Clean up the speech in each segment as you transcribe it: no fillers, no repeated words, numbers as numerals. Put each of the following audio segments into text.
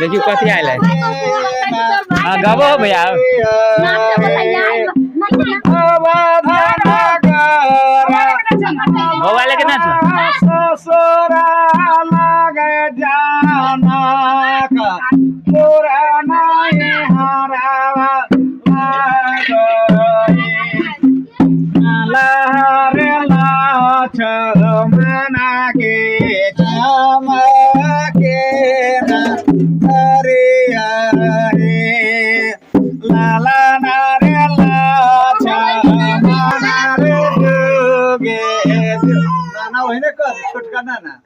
देखियो कथी आयल है। हाँ गबो हो भैया। मोबाइल लेके नाचो। छोटका नाना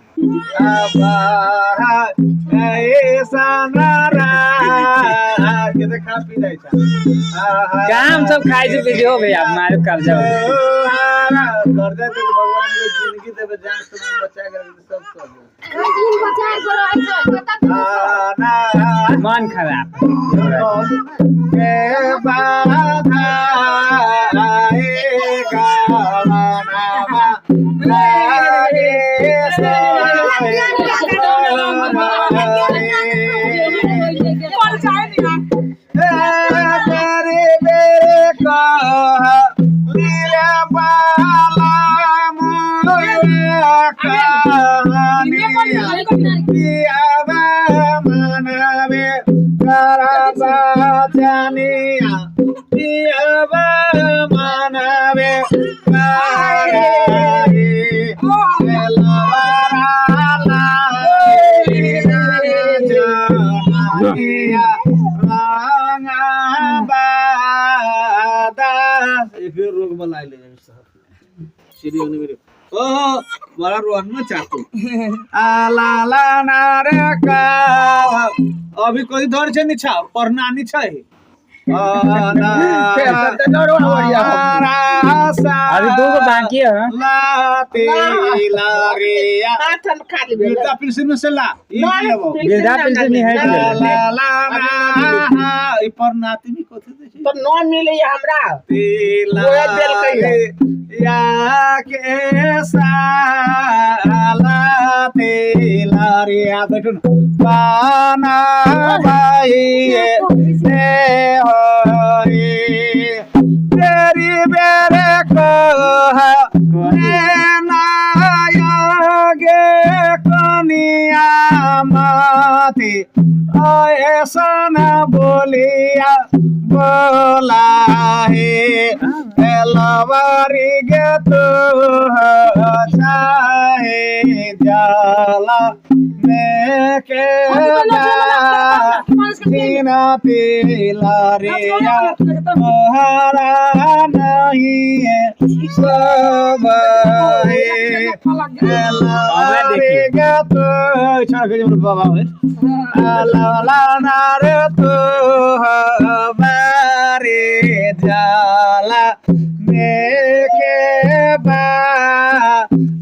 काम सब खाइ छै पी हो भैया मारू कब्जा हो। कर्जा देवे भगवान के जिंदगी देवे जान से बचा के सब कर मन खराब के बाधा आएगा मनावा लागे तेरे बेरे कह लीला बाला मोरा कहानिया पियावा मनावे करबा जानिया पियावा मनावे करे फिर रोग बला ले ओ बड़ा रोहन में चाकू आ ला ला ना रे का अभी कोई धर छै निछा परनानी छै अभी दू गो बाकी है। वृद्धा पेंशन में से ला ई लेबो। वृद्धा पेंशन नहीं है। ला ला ला ना ई परनाती में कथी दै छै तो न मिले हमरा तिला ओहे देलकै है। या के साला तिला रे आ बैठो न। पाना भाई ए होई तेरी बेरे कह गे कनिया माती ऐसा न बोलिया बोला हे लवारी गे तू चाहे जाला में के तीना पीला रिया तोहरा नहीं है सब लवारी गे तू बाबा ला ना रे तू बारे जाला मेके बा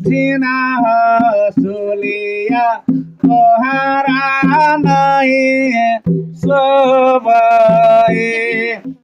जीना हसुलिया तोहरा नहीं है सब।